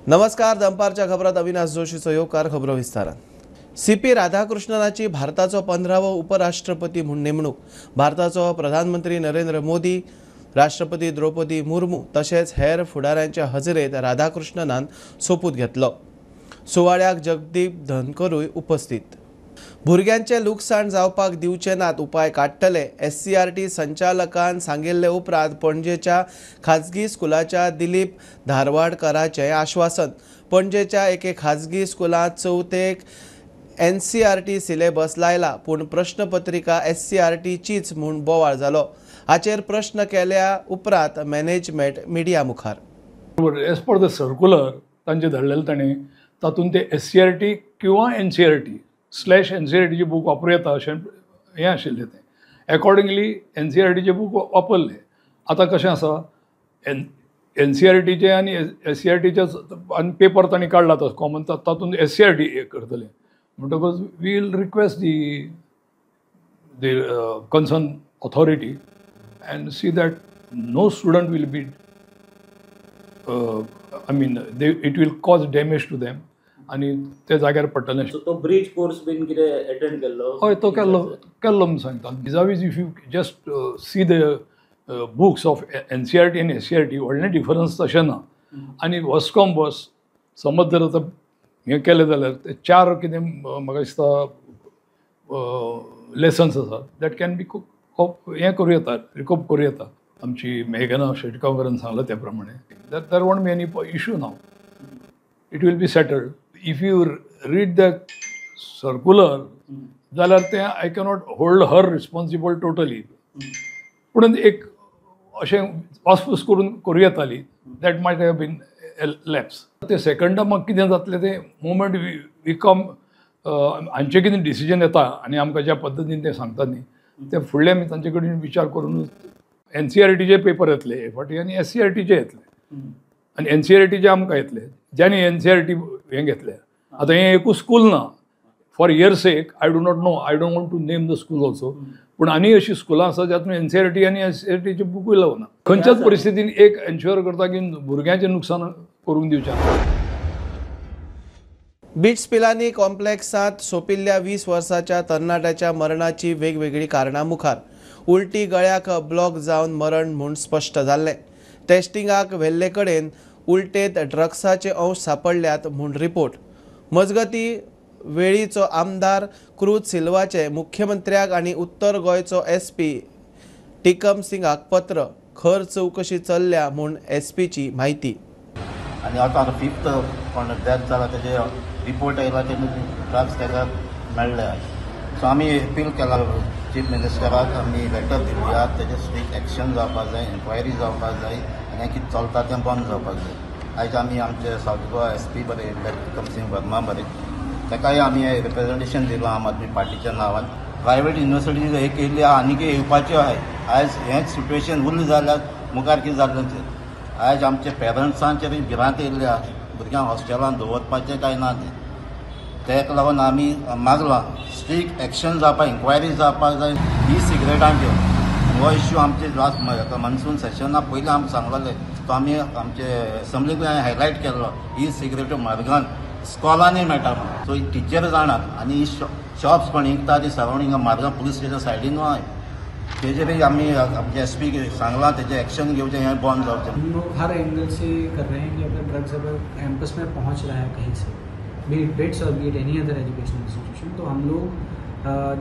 नमस्कार, दनपारच्या खबरात अविनाश जोशीचो येवकार. खबरो विस्तारान. सीपी राधाकृष्णनाची भारताचो 15वो उपराष्ट्रपती म्हूण नेमणूक. भारताचो प्रधानमंत्री नरेंद्र मोदी, राष्ट्रपती द्रौपदी मुर्मू तशेंच हेर फुडाऱ्यांच्या हजेरेत राधाकृष्णनान सोपूत घेतलो. सुवाळ्याक जगदीप धनकरूय उपस्थित. भुरग्यांचे लुकसाण जावपाक दिवचे नात, उपाय काडटले. एससीआरटी संचालकान सांगिल्ले उपरांत पणजेच्या खाजगी स्कुलाच्या दिलीप धारवाडकराचें आश्वासन. पणजेच्या एके खाजगी स्कुलांत चवथेक एनसीआरटी सिलेबस लायला, पूण प्रश्नपत्रिका एससीआरटीचीच म्हूण बोवाळ जालो. हाचेर प्रश्न केल्या उपरांत मॅनेजमेंट मिडिया मुखार. एज पर the circular तांचे धाडलेले ताणें तातूंत ते एससीआरटी किंवा एनसीआरटी स्लॅश एनसीआरटीचे बूक वापरूं येता अशें हें आशिल्लें. तें एकॉर्डिंगली एनसीआरटीचे बूक वापरले. आतां कशें आसा, एनसीआरटीचे आनी एससीआरटीचे आनी पेपर तांणी काडला तो कॉमन, तातूंत एससीआरटी करतले. म्हणटकच we will request the concern authority and see that no student will be I mean it will cause damage to them आनी ते जाग्यार पडटलें. तो ब्रिज कोर्स बीन कितें अटेंड केल्लो? हय, तो केल्लो केल्लो म्हूण सांगता. Vis-a-vis if you just see the books of NCERT आनी एससीआरटी व्हडलें डिफरन्स तशें ना. आनी वस्कॉम बस समज जर आतां हें केलें जाल्यार ते चार कितें म्हाका दिसता लेसन्स आसात that can be हें करूं येता, रिकोप करूं येता. आमची मेघना शेटगांवकरान सांगलां त्या प्रमाणे that there won't be any issue now, it will be settled. If you read that circular जाल्यार तें I cannot hold her responsible totally, पूण एक अशें वासपूस करून करूं येताली that might have been lapse. ते सेकंड टर्माक कितें जातलें तें मुवमेंट we कम हांचें कितें डिसिजन येता आनी आमकां ज्या पद्दतीन तें सांगता न्ही ते फुडले आमी तांचे कडेन विचार करून एनसीआरटीचे पेपर येतले हे फावटी आनी एससीआरटीचे येतले आनी एनसीआरटीचे आमकां येतले ज्यांनी एनसीआरटी हें घेतलें. आतां हें एकूच स्कूल ना, for your sake I do not know, I don't want to name the school also, पूण आनी अशीं स्कुलां आसा जातूंत एनसीआरटी आनी एससीआरटीचे बुकूय लावना. खंयच्याच परिस्थितीन एक एन्श्योर करता की भुरग्यांचें नुकसान करूंक दिवचें ना. बिट्स पिलानी कॉम्प्लेक्सांत सोंपिल्ल्या 20 वर्साच्या तरणाट्याच्या मरणाची वेगवेगळीं कारणां मुखार. उलटी गळ्याक ब्लॉक जावन मरण म्हूण स्पश्ट जाल्लें. टेस्टिंगाक व्हेल्ले कडेन उलटेंत ड्रग्साचे अंश सांपडल्यात म्हूण रिपोर्ट. मजगतीं वेळीचो आमदार क्रूज सिल्वाचे मुख्यमंत्र्याक आनी उत्तर गोंयचो एसपी टिकम सिंगाक पत्र. खर चवकशी चल्ल्या म्हूण एसपीची म्हायती. आनी आतां फिफ्थ कोण डेथ जाला तेजे रिपोर्ट आयला, तेन्ना ड्रग्स ताका मेळ्ळे. सो आमी अपील केला चीफ मिनिस्टराक, आमी लेटर दिल्ली आहा, तेजे स्ट्रिक्ट एक्शन जावपाक जाय, एन्क्वायरी जावपाक जाय आनी कितें चलता तें बंद जावपाक जाय. आयज आमी आमचे सावथ गोवा एस पी बरे टिकम सिंग वर्मा बरे ताकाय आमी रिप्रेजेंटेशन दिलां आम आदमी पार्टीच्या नांवान. प्रायवेट युनिवर्सिटी हे केल्ली आहा आनीकय येवपाच्यो आहाय. आयज हेंच सिट्युएशन उरलें जाल्यार मुखार कितें जातलें तें. आयज आमच्या पेरंट्सांचेर भिरांत येयल्ली आहा, भुरग्यांक हॉस्टेलान दवरपाचें काय ना तें. तेका लागून आमी मागलां स्ट्रिक्ट एक्शन जावपाक, इन्क्वायरी जावपाक जाय ही सिगरेटांचेर. हो इश्यू आमचे लास्ट मनसून सेशना पयलीं आमकां सांगलेले, तो आमी आमचे एसेंब्लीकूय हायलायट केल्लो, ही सिगरेट मार्गान स्कॉलांनी मेळटा म्हणून. सो टिचर जाणात आनी ही शॉप्स कोण विकता ती सरावंडींग मार्गान पुलीस स्टेशन सायडीनूय आहाय. तेजेरय आमी आमचे एस पी सांगलां तेजें एक्शन घेवचें, हें बंद जावचें. हम लोग हर एंगल से कर रहे हैं कि अगर ड्रग्स अगर कैंपस में पहुंच रहा है कहीं से, बी it bits Aur be it any other education institution, तो हम लोग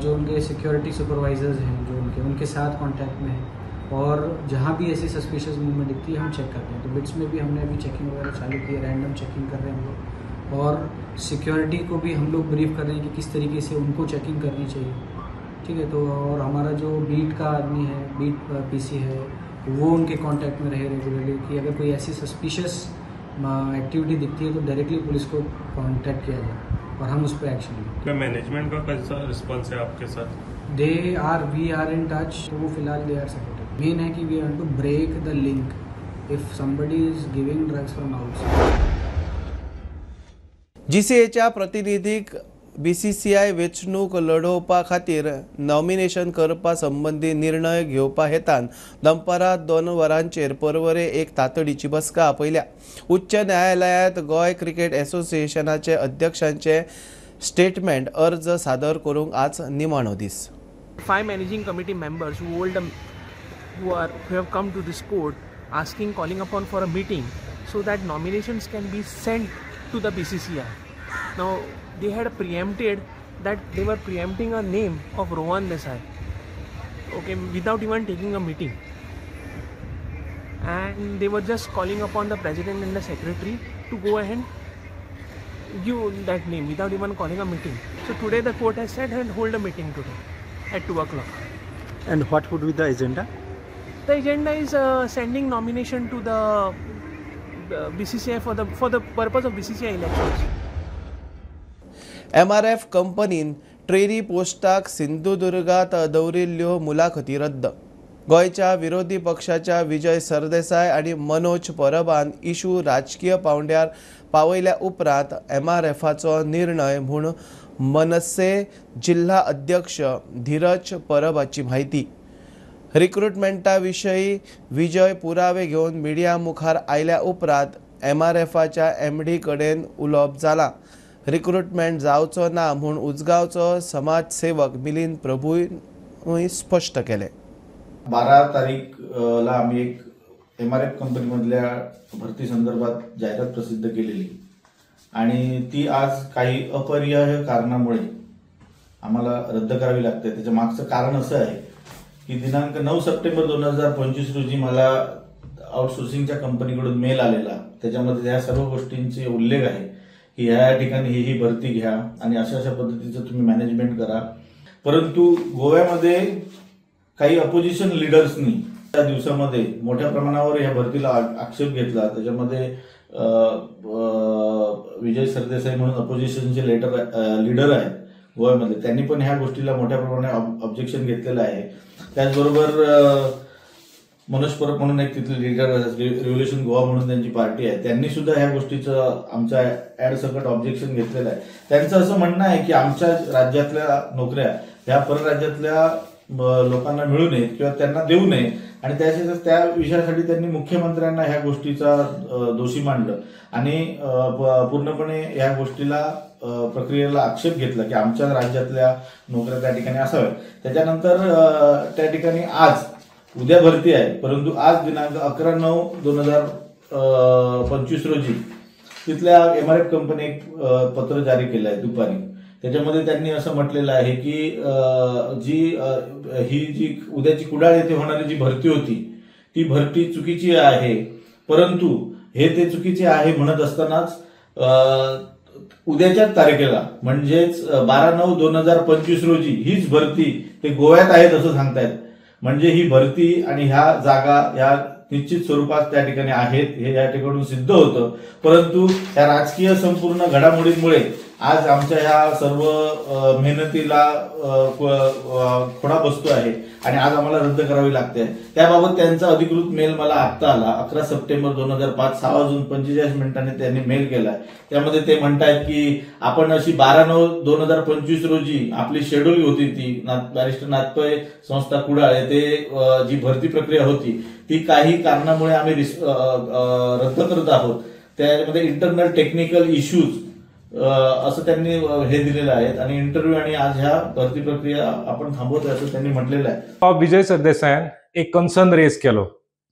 जो उनके सिक्योरिटी सुपरवाइजर्स हैं जो उनके उनके साथ कांटेक्ट में हैं और जहाँ भी ऐसी सस्पिशियस मूवमेंट दिखती है हम चेक करते हैं. तो बिट्स में भी हमने अभी चेकिंग वगैरह चालू की है, रैंडम चेकिंग कर रहे हैं हम लोग और सिक्योरिटी को भी हम लोग ब्रीफ कर रहे हैं कि किस तरीके से उनको चेकिंग करनी चाहिए. ठीक है, तो और हमारा जो बीट का आदमी है, बीट पीसी है, वो उनके कांटेक्ट में रहे रेगुलरली कि अगर कोई ऐसी सस्पिशियस एक्टिविटी दिखती है तो डायरेक्टली पुलिस को कांटेक्ट किया जाए और हम उस पर एक्शन लें. मैनेजमेंट का कैसा रिस्पॉन्स है आपके साथ? They are, we are in touch, तो वो फिलहाल they are supportive. Main है कि we want to break the link if somebody is giving drugs from outside. जीसीएच्या प्रतिनिधीक बीसीसीआय वेंचणूक लढोवपा खातीर नॉमिनेशन करपा संबंदी निर्णय घेवपा हेतान दनपारां 2 वरांचेर पर्वरे एक तातडीची बसका आपयल्या. उच्च न्यायालयांत गोंय क्रिकेट एसोसिएशनाचे अध्यक्षांचे स्टेटमेंट अर्ज सादर करूंक आज निमाणो दीस. 5 managing committee members who have come to this court asking, calling upon for a meeting so that nominations can be sent to the BCCI. Now they had preempted that they were preempting a name of Rohan Desai, okay, without even taking a meeting, and they were just calling upon the president and the secretary to go ahead and give that name without even calling a meeting. So today the court has said and hold a meeting today at 2 o'clock. And what would be the agenda? The agenda is sending nomination to the BCCI for the purpose of BCCI elections. MRF कंपनीन ट्रेनी पोस्टाक सिंधुदुर्गात दवरिल्ल्यो मुलाखती रद्द. गोंयच्या विरोधी पक्षाच्या विजय सरदेसाय आनी Manoj परबान issue राजकीय पावंड्यार पावयल्या उपरांत एमआरएफाचो निर्णय म्हूण मनसे जिल्हा अध्यक्ष धीरज परबाची म्हायती. रिक्रुटमेंटा विशयी विजय पुरावे घेवन मिडिया मुखार आयल्या उपरांत एमआरएफाच्या एमडी कडेन उलोवप जालां. रिक्रुटमेंट जावचो ना म्हूण उजगांवचो समाजसेवक मिलिंद प्रभूय स्पष्ट केले. 12 तारीखला आम्ही एक एमआरएफ कंपनीमधल्या भरती संदर्भात जाहिरात प्रसिद्ध केलेली आणि ती आज काही अपरिहार्य कारणामुळे आम्हाला रद्द करावी लागते. त्याच्या मागचं कारण असं आहे की दिनांक 9 सप्टेंबर 2025 रोजी मला आउटसोर्सिंगच्या कंपनीकडून मेल आलेला, त्याच्यामध्ये ह्या सर्व गोष्टींचे उल्लेख आहे की ह्या ठिकाणी ही ही भरती घ्या आणि अशा अशा पद्धतीचं तुम्ही मॅनेजमेंट करा. परंतु गोव्यामध्ये काही अपोजिशन लीडर्सनी त्या दिवसामध्ये मोठ्या प्रमाणावर ह्या भरतीला आक्षेप घेतला. त्याच्यामध्ये विजय सरदेसाई म्हणून अपोजिशनचे लीडर आहेत गोव्यामध्ये, त्यांनी पण ह्या गोष्टीला मोठ्या प्रमाणात ऑब्जेक्शन घेतलेलं आहे. त्याचबरोबर मनोज परब म्हणून एक तिथले लीडर, रिव्होल्युशन गोवा म्हणून त्यांची पार्टी आहे, त्यांनी सुद्धा ह्या गोष्टीचं आमच्या ऍड सकट ऑब्जेक्शन घेतलेलं आहे. त्यांचं असं म्हणणं आहे की आमच्या राज्यातल्या नोकऱ्या ह्या परराज्यातल्या लोकांना मिळू नयेत किंवा त्यांना देऊ नये आणि त्याच्याच त्या विषयासाठी त्यांनी मुख्यमंत्र्यांना ह्या गोष्टीचा दोषी मांडलं आणि पूर्णपणे ह्या गोष्टीला प्रक्रियेला आक्षेप घेतला की आमच्या राज्यातल्या नोकऱ्या त्या ठिकाणी असाव्यात. त्याच्यानंतर त्या ठिकाणी आज उद्या भरती आहे, परंतु आज दिनांक 11/9/2025 रोजी तिथल्या एमआरएफ कंपनी एक पत्र जारी केलं आहे दुपारी. त्याच्यामध्ये त्यांनी असं म्हटलेलं आहे की जी ही जी उद्याची कुडाळ येथे होणारी जी भरती होती ती भरती चुकीची आहे, परंतु हे ते चुकीचे आहे म्हणत असतानाच उद्याच्याच तारखेला म्हणजेच 12/9/2025 रोजी हीच भरती ते गोव्यात आहेत असं सांगतायत. म्हणजे ही भरती आणि ह्या जागा ह्या निश्चित स्वरूपात त्या ठिकाणी आहेत हे या ठिकाणून सिद्ध होतं. परंतु त्या राजकीय संपूर्ण घडामोडींमुळे आज आमच्या ह्या सर्व मेहनतीला खोडा बसतो आहे आणि आज आम्हाला रद्द करावी लागते. त्याबाबत त्यांचा अधिकृत मेल मला आत्ता आला 11 सप्टेंबर 2005 6:45 त्यांनी मेल केला. त्यामध्ये ते म्हणतायत की आपण अशी 12/9/2025 रोजी आपली शेड्यूल होती ती बॅरिस्टर नाथपै संस्था कुडाळ येथे जी भरती प्रक्रिया होती ती काही कारणामुळे आम्ही रद्द करत आहोत. त्यामध्ये इंटरनल टेक्निकल इश्यूज असं त्यांनी हे दिलेलं आहे आणि इंटरव्ह्यू आणि आज ह्या भरती प्रक्रिया आपण थांबवतोय असं त्यांनी म्हटलेलं आहे. विजय सरदेसायान एक कन्सर्न रेज केलो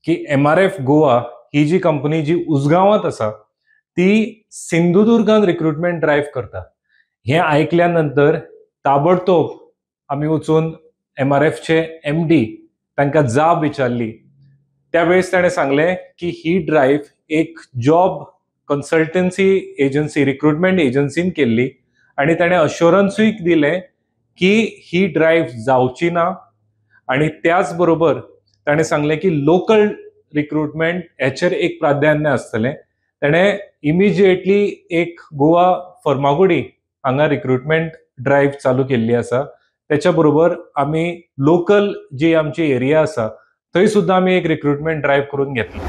की एमआरएफ गोवा ही जी कंपनी जी उजगांवांत आसा ती सिंधुदुर्गान रिक्रुटमेंट ड्रायव्ह करता. हे आयकल्या नंतर ताबडतोब आमी वचून एमआरएफचे एमडी तांकां जाब विचारली. त्यावेळेस ताणें सांगलें की ही ड्रायव्ह एक जॉब कन्सल्टन्सी एजन्सी रिक्रुटमेंट एजन्सीन केल्ली आनी ताणें अश्योरन्सूय दिलें की ही ड्रायव्ह जावची ना आनी त्याच बरोबर ताणें सांगलें की लोकल रिक्रुटमेंट हेचेर एक प्राधान्य आसतलें. ताणें इमिजिएटली एक गोवा फर्मागुडी हांगा रिक्रुटमेंट ड्रायव्ह चालू केल्ली आसा. त्याच्या बरोबर आमी लोकल जी आमची एरिया आसा थंय सुद्दां आमी एक रिक्रुटमेंट ड्रायव्ह करून घेतली.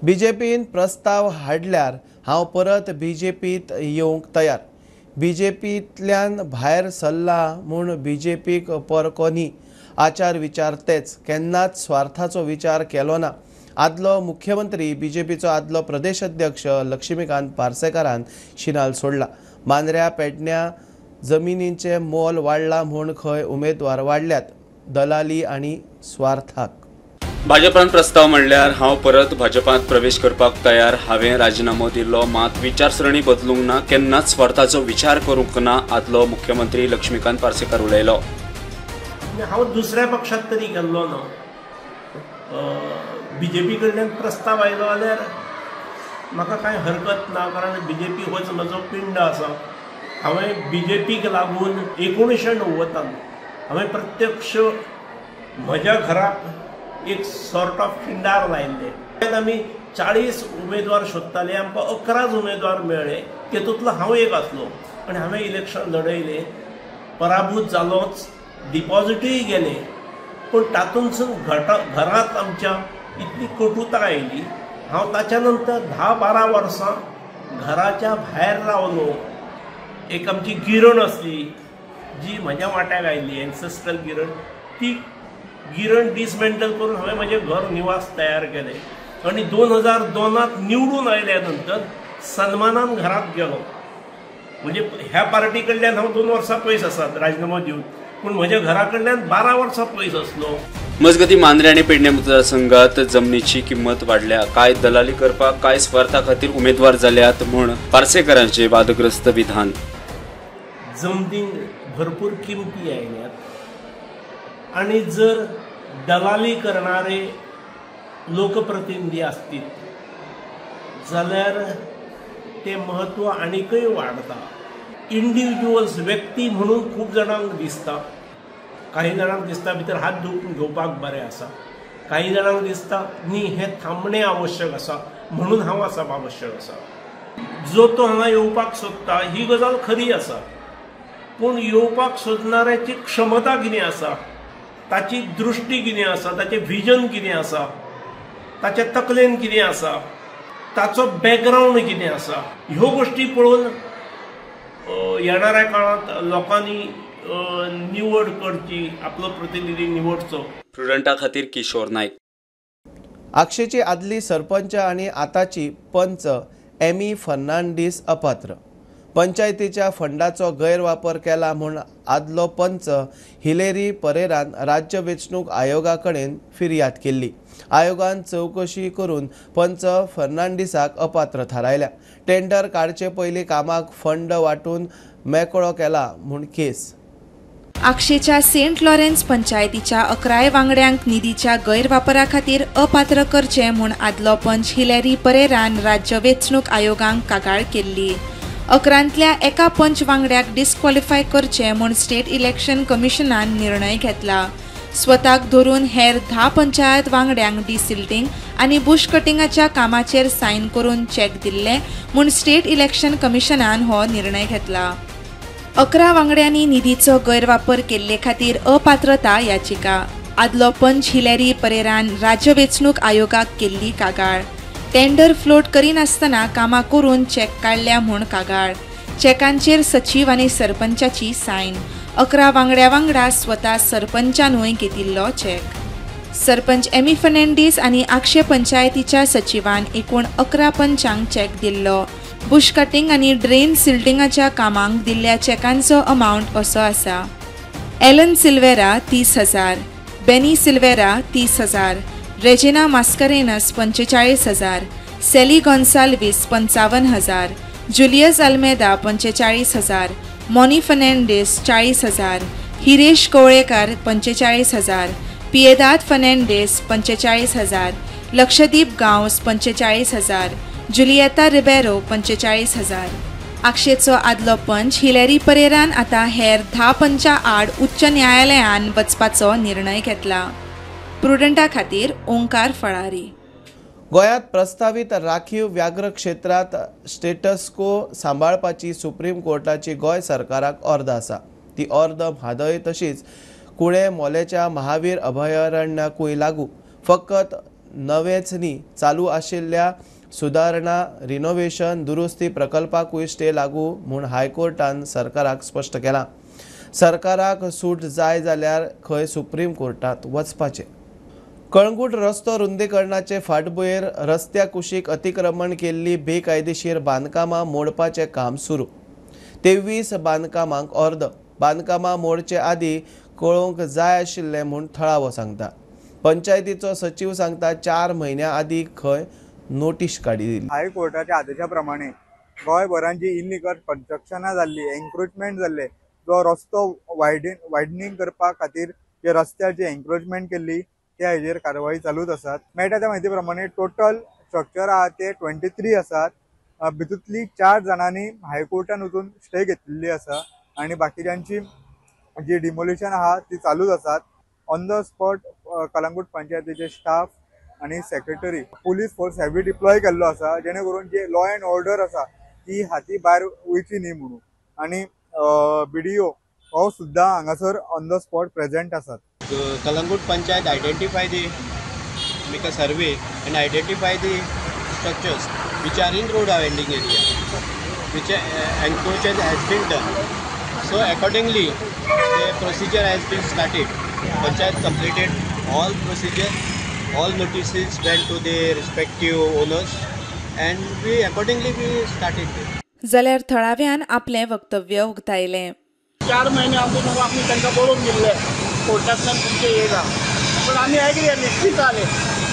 बीजेपीन प्रस्ताव हाडल्यार हांव परत बीजेपीत येवंक तयार. बीजेपींतल्यान भायर सरला म्हूण बीजेपीक परको न्ही. आचार विचार तेच, केन्नाच स्वार्थाचो विचार केलो ना. आदलो मुख्यमंत्री बीजेपीचो आदलो प्रदेश अध्यक्ष लक्ष्मीकांत पार्सेकारान शिनाल सोडला. मांद्र्या पेडण्या जमिनींचें मोल वाडलां म्हूण खंय उमेदवार वाडल्यात, दलाली आनी स्वार्थाक. भाजपान प्रस्ताव म्हणल्यार हांव परत भाजपांत प्रवेश करपाक तयार. हांवें राजिनामो दिल्लो, मात विचारसरणी बदलूंक ना, केन्नाच स्वार्थाचो विचार करूंक ना, आदलो मुख्यमंत्री लक्ष्मीकांत पार्सेकार उलयलो. हांव दुसऱ्या पक्षात तरी गेल्लो ना. बीजेपी कडल्यान प्रस्ताव आयलो जाल्यार म्हाका कांय हरकत ना, कारण बीजेपी होच म्हजो पिंड आसा. हांवें बीजेपीक लागून 1990 हांवें प्रत्यक्ष म्हज्या घराक एक सॉर्ट ऑफ खिंडार लायिल्लें. आमी 40 उमेदवार सोदताले, आमकां 11 उमेदवार मेळ्ळे, तेतूंतलो हांव एक आसलो आनी हांवें इलेक्शन लढयलें. पराभूत जालोच, डिपॉजिटूय गेले, पूण तातूंतसून घरांत आमच्या इतली कटुता आयली. हांव ताच्या नंतर 10-12 वर्सां घराच्या भायर रावलो. एक आमची गिरण आसली जी म्हज्या वाट्याक आयली, एन्सेस्ट्रल गिरण. ती गिरण डिसमेंटल करून हांवें म्हजें घर निवास तयार केलें आनी 2002 निवडून आयल्या नंतर सन्मानान घरांत गेलो. म्हणजे ह्या पार्टी कडल्यान हांव 2 वर्सां पयस आसात राजिनामो दिवन, पूण म्हज्या घरा कडल्यान 12 वर्सां पयस आसलो. मजगती मांद्रे आनी पेडणे मतदारसंघात जमनीची किंमत वाडल्या, काय दलाली करपाक, काय स्वार्था खातीर उमेदवार जाल्यात म्हूण पार्सेकारांचे वादग्रस्त विधान. जमनी भरपूर किमती आयल्यात आनी जर दलाली करणारे लोकप्रतिनिधी असतील जाल्यार ते महत्व आनीकय वाडता. इंडिविज्युअल्स व्यक्ती म्हणून खूब जाणांक दिसता, काही जाणांक दिसता भितर हात धुवून घेवपाक बरें आसा, काही जाणांक दिसता न्ही हें थांबणें आवश्यक आसा म्हणून हांव आसप आवश्यक आसा. जो तो हांगा येवपाक सोदता ही गजाल खरी आसा, पूण येवपाक सोदणाऱ्याची क्षमता कितें आसा, ताची दृश्टी कितें आसा, ताचें विजन कितें आसा, ताच्या तकलेन कितें आसा, ताचो बॅकग्रावंड कितें आसा, ह्यो गोश्टी पळोवन येणाऱ्या काळांत लोकांनी निवड करची, आपलो प्रतिनिधी निवडचो. प्रुडंटा खातीर किशोर नायक. आक्षेची आदली सरपंच आनी आताची पंच एमी फर्नांडीस अपात्र. पंचायतीच्या फंडाचो गैरवापर केला म्हूण आदलो पंच हिलेरी परेरान राज्य वेंचणूक आयोगा कडेन फिर्याद केल्ली. आयोगान चवकशी करून पंच फर्नांडीसाक अपात्र थारायल्या. टेंडर काडचे पयलीं कामाक फंड वांटून मेकळो केला म्हूण केस. आक्षेच्या सेंट लॉरेन्स पंचायतीच्या 11 वांगड्यांक निधीच्या गैरवापरा खातीर अपात्र करचे म्हूण आदलो पंच हिलेरी परेरान राज्य वेंचणूक आयोगाक कागाळ केल्ली. 11 एका पंच वांगड्याक डिस्क्वॉलिफाय करचे म्हूण स्टेट इलेक्शन कमिशनान निर्णय घेतला. स्वताक धरून हेर 10 पंचायत वांगड्यांक डिसिल्टिंग आनी बुश कटिंगाच्या कामाचेर सायन करून चॅक दिल्ले म्हूण स्टेट इलेक्शन कमिशनान हो निर्णय घेतला. 11 वांगड्यांनी निधीचो गैरवापर केल्ले खातीर अपात्रता याचिका. आदलो पंच हिलेरी परेरान राज्य वेंचणूक आयोगाक केल्ली कागाळ. टेंडर फ्लोट करिनासतना कामां करून चॅक काडल्या म्हूण कागाळ. चॅकांचेर सचीव आनी सरपंचाची सायन. 11 वांगड्या वांगडा स्वता सरपंचानूय घेतिल्लो चॅक. सरपंच एमी फर्नांडीस आनी आक्षे पंचायतीच्या सचिवान एकूण 11 पंचांक चॅक दिल्लो. बुश कटिंग आनी ड्रेन सिल्टिंगाच्या कामांक दिल्ल्या चॅकांचो अमावंट असो आसा. एलन सिल्वेरा 30,000, बेनी सिल्वेरा 30,000, रेजिना मास्करेनस 45,000, सॅली गोन्साल्वीस 55,000, जुलियस अल्मेदा 45,000, मोनी फर्नांडीस 40,000, हिरेश कोवळेकार 45,000, पियेदाद फर्नांडीस 45,000, लक्षदीप गांवस 45,000, जुलियेता रिबेरो 45,000. आक्षेचो आदलो पंच हिलेरी परेरान आतां हेर 10 पंचा आड उच्च न्यायालयान वचपाचो निर्णय घेतला. प्रुडंटा खातीर ओंकार फळारी. गोंयांत प्रस्तावीत राखीव व्याघ्र क्षेत्रांत स्टेटस को सांबाळपाची सुप्रीम कोर्टाची गोंय सरकाराक ऑर्द आसा. ती ऑर्द म्हादय तशीच कुळे मोलेच्या महावीर अभयारण्याकूय लागू. फकत नवेंच न्ही, चालू आशिल्ल्या सुदारणा रिनोव्हेशन दुरुस्ती प्रकल्पाकूय स्टे लागू म्हूण हायकोर्टान सरकाराक स्पश्ट केलां. सरकाराक सूट जाय जाल्यार खंय सुप्रीम कोर्टांत वचपाचें. कळंगूट रस्तो रुंदीकरणाचे फाटभुंयेर रस्त्या कुशीक अतिक्रमण केल्ली बेकायदेशीर बांदकामां मोडपाचें काम सुरू. 23 बांदकामांक ऑर्द. बांदकामां मोडचे आदीं कळोवंक जाय आशिल्लें म्हूण थळावो सांगता. पंचायतीचो सचीव सांगता 4 म्हयन्यां आदीं खंय नोटीस काडिल्ली. हायकोर्टाच्या आदेशा प्रमाणे गोंयभरान जी इलिगल कन्स्ट्रक्शनां जाल्ली, एन्क्रोचमेंट जाल्ले, जो रस्तो वायडनींग करपा खातीर जे रस्त्यार जी एन्क्रोचमेंट केल्ली त्या हेजेर कारवाई चालूच आसात. मेळटा त्या म्हायती प्रमाणे टोटल स्ट्रक्चर आहा ते 23 आसात. भितूतली 4 जाणांनी हायकोर्टान वचून स्टे घेतिल्ली आसा आनी बाकीच्यांची जी डिमोलिशन आहा ती चालूच आसात. ऑन the spot Calangute पंचायतीचे स्टाफ आनी secretary, police force heavy deploy केल्लो आसा, जेणे करून जे लॉ एंड ऑर्डर आसा ती हाती भायर वयची न्ही म्हणून. आनी बीडीओ हो सुद्दां हांगासर ऑन the spot present आसात. Calangute panchayat identify the make a survey and identify the structures which are in road widening area which encroaches has been done. So accordingly the procedure has been started. Panchayat completed all procedure, all notices went to the respective owners and we accordingly we started. जाल्यार थळाव्यान आपलें वक्तव्य उक्तायलें. 4 महिने आमी आमी तांकां बरोवन दिल्ले कोर्टांतल्यान तुमचें येयला, पूण आमी एग्री निश्चीत जाले,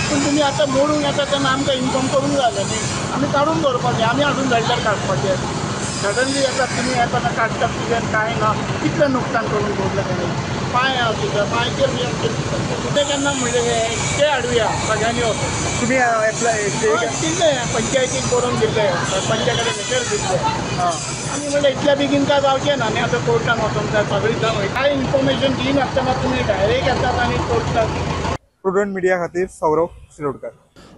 पूण तुमी आतां मोडूंक येता तेन्ना आमकां इन्फॉर्म करूंक जाय जालें न्ही. आमी काडून दवरपाचें, आमी हाडून जाल्यार काडपाचें. सडनली येतात तुमी येताना काडटात तुजें कांय ना, कितलें नुकसान करून दवरलें ताणें. पांय आसा तुज्या पांयचेर बी आमचें तें केन्ना म्हणलें ते हाडुया सगळ्यांनी वचून. तुमी एप्लाय दिल्लें पंचायतीक बरोवन दिल्लें, सरपंचा कडेन लेटर दिल्लें. आनी म्हणलें इतल्या बेगीन काय जावचें ना न्ही, आतां कोर्टान वचूंक जाय सगळीं जाण. कांय इन्फॉर्मेशन दिनासतना तुमी डायरेक्ट येतात आनी कोर्टात. प्रुडंट मिडिया खातीर सौरभ शिरोडकर.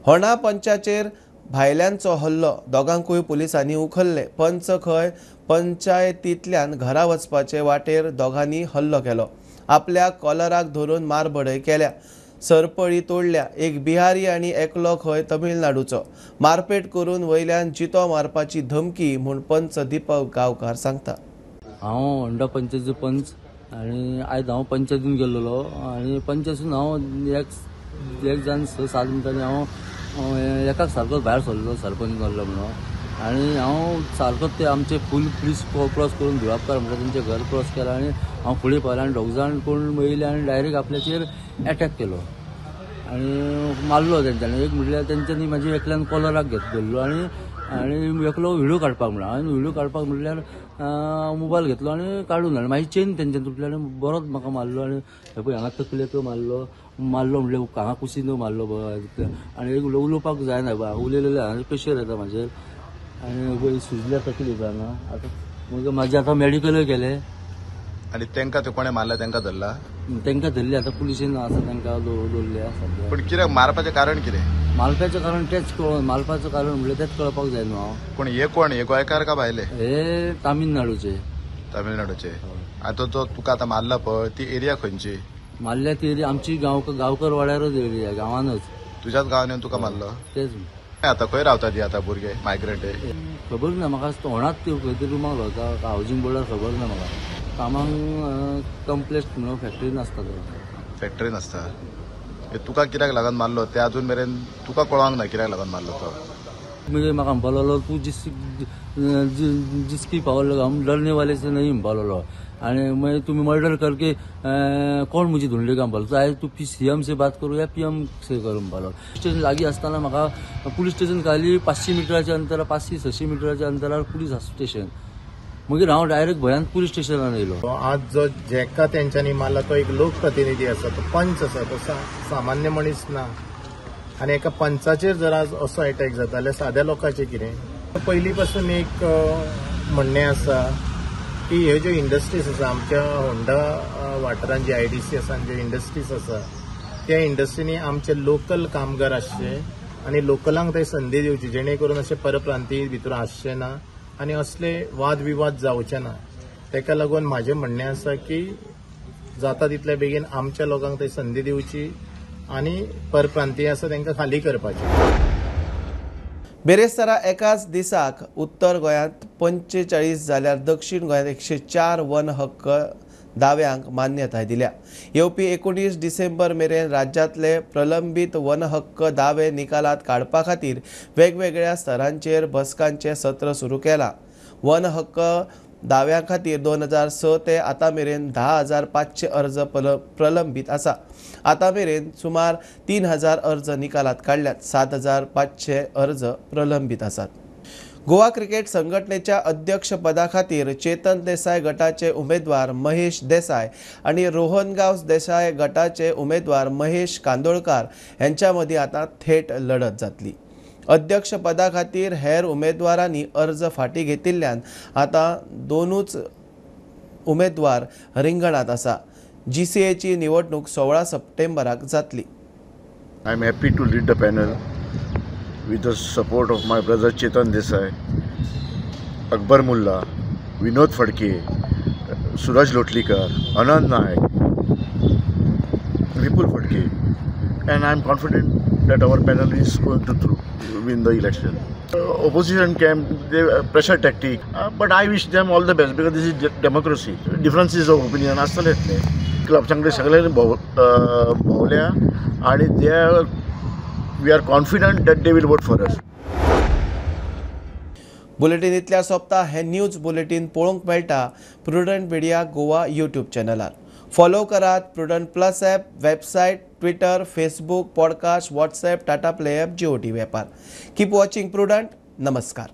होणा पंचाचेर भायल्यांचो हल्लो, दोगांकूय पुलिसांनी उखल्ले. पंच खंय पंचायतींतल्यान घरा वचपाचे वाटेर दोगांनी हल्लो केलो. आपल्या कॉलराक धरून मारबडय केल्या, सरपळी तोडल्या. एक बिहारी आनी एकलो खंय तमिळनाडूचो. मारपेट करून वयल्यान जितो मारपाची धमकी म्हूण पंच दीपक गांवकार सांगता. हांव होंडा पंचायतीचो पंच आनी आयज हांव पंचायतीन गेल्लो आनी पंचायतीन हांव एक जावन 6-7 मिनटांनी हांव एकाक सारकोच भायर सरलो, सरपंच जाल्लो म्हणून. आनी हांव सारकोच ते आमचे फूल पुलीस क्रॉस करून धुळापकार म्हणटा तेंचें घर क्रॉस केलां आनी हांव फुडें पावलें आनी दोग जाण कोण येयले आनी डायरेक्ट आपल्याचेर एटॅक केलो आनी मारलो तेंच्यांनी. एक म्हटल्यार तेंच्यांनी म्हाजी एकल्यान कॉलराक घेत धरलो आनी आनी एकलो व्हिडियो काडपाक म्हणलो आनी व्हिडियो काडपाक म्हटल्यार मोबायल घेतलो आनी काडून हाडलो. मागीर चेन तेंच्यान तुटली आनी बरोच म्हाका मारलो आनी हे पळय हांगा तकलेक मारलो, मारलो म्हणल्यार हांगा कुशीन मारलो आनी एक उलोवपाक जायना, उलयलें हांगा प्रेशर येता म्हाजेर आनी पळय सुजल्या तकली हांगा. आतां मागीर म्हाजें आतां मॅडिकलूय केलें. आनी तेंका ते कोणें मारला तेंका धरला? तेंका धरले आतां पुलिशेन आसा तेंका दवरले सद्या. पूण कित्याक मारपाचें कारण कितें? मारपाचें कारण तेंच कळोन, मारपाचें कारण म्हणल्यार तेंच कळपाक जाय न्हू हांव. कोण हे, कोण हे गोंयकार का भायले? हे तामिळनाडूचे. तामिळनाडूचे. आतां तो तुका आतां मारला पळय ती एरिया खंयची? मारल्या ती एरिया आमची गांवकर वाड्यारच एरिया, गांवानच. तुज्याच गांवान येवन तुका मारलो? तेच. आतां खंय रावता ती आतां भुरगे मायग्रंट? खबर ना म्हाका, होणाच ती खंय तरी रुमाक रावता, हावजींग बोर्डार खबर ना म्हाका. कामांक कम्प्लेक्स म्हणून फॅक्टरीन आसता. फॅक्टरीन आसता. तुका कित्याक लागून मारलो ते अजून मेरेन तुका कळोंक ना कित्याक लागून मारलो तो? म्हणजे म्हाका म्हणपाक लागलो तूं जिसकी पावर लगा हम डरने वाले से नहीं म्हणपाक लागलो. आनी मागीर तुमी मर्डर करके कोण मुझे ढूंढलेगा म्हणपाक लागलो. चाहे तूं सीएम से बात करूं या पीएम से करूं म्हणपाक लागलो. स्टेशन लागीं आसतना म्हाका पुलीस स्टेशन खाली 500 मिटराच्या अंतरार, 500-600 मिटराच्या अंतरार पुलीस स्टेशन. मागीर हांव डायरेक्ट भंयान पुलीस स्टेशनान येयलो. आज जो जेका तेंच्यांनी मारला तो एक लोकप्रतिनिधी आसा, तो पंच आसा, तो सामान्य मनीस ना. आनी एका पंचाचेर जर आज असो एटॅक जाता जाल्यार साद्या लोकांचें कितें? पयलीं पासून एक म्हणणें आसा की ह्यो ज्यो इंडस्ट्रीज आसा आमच्या होंडा वाठारांत, जी IDC आसा आनी ज्यो इंडस्ट्रीज आसा त्या इंडस्ट्रींनी आमचे लोकल कामगार आसचे आनी लोकलांक थंय संदी दिवची, जेणे करून अशे परप्रांतीय भितर आसचे ना आनी असले वादविवाद जावचे ना. तेका लागून म्हाजें म्हणणें आसा की जाता तितले बेगीन आमच्या लोकांक थंय संदी दिवची आनी परप्रांतीय आसा तांकां खाली करपाची. बिरेस्तारा एकाच दिसाक उत्तर गोंयांत 45 जाल्यार दक्षिण गोंयांत 104 वन हक्क दाव्यांक मान्यताय दिल्या. येवपी 19 डिसेंबर मेरेन राज्यांतले प्रलंबीत वन हक्क दावे निकालात काडपा खातीर वेगवेगळ्या स्तरांचेर बसकांचें सत्र सुरू केलां. वन हक्क दाव्या खातीर 2006 ते आतां मेरेन 10,500 अर्ज प्रलंबीत आसा. आतां मेरेन सुमार 3,000 अर्ज निकालात काडल्यात. 7,500 अर्ज प्रलंबीत आसात. गोवा क्रिकेट संघटनेच्या अध्यक्षपदा खातीर चेतन देसाय गटाचे उमेदवार महेश देसाय आनी रोहन गांवस देसाय गटाचे उमेदवार महेश कांदोळकार यांच्या मदीं आतां थेट लढत जातली. अध्यक्षपदा खातीर हेर उमेदवारांनी अर्ज फाटीं घेतिल्ल्यान आतां दोनूच उमेदवार रिंगणांत आसा. जीसीएची निवडणूक 16 सप्टेंबराक जातली. I am happy to lead the panel with the support of my brother Chetan Desai, Akbar Mulla, Vinod Phadke, Suraj Lotlikar, Anand Naik, Vipul Phadke, and I am confident that our panel is going to win the election. Opposition camp, they pressure tactic, but I wish them all the best because this is democracy. Differences of opinion आसतलेच न्ही. क्लबसांकडे सगळ्यांनी भोवल्या आणि they are, we are confident that they will vote for us. Bulletin इतल्या सोंपता. हे news bulletin पळोवंक मेळटा Prudent Media Goa YouTube चॅनलार. Follow करात Prudent plus app, website, Twitter, Facebook, podcast, WhatsApp, Tata Play app, Jio TV ॲपार. Keep watching prudent. नमस्कार.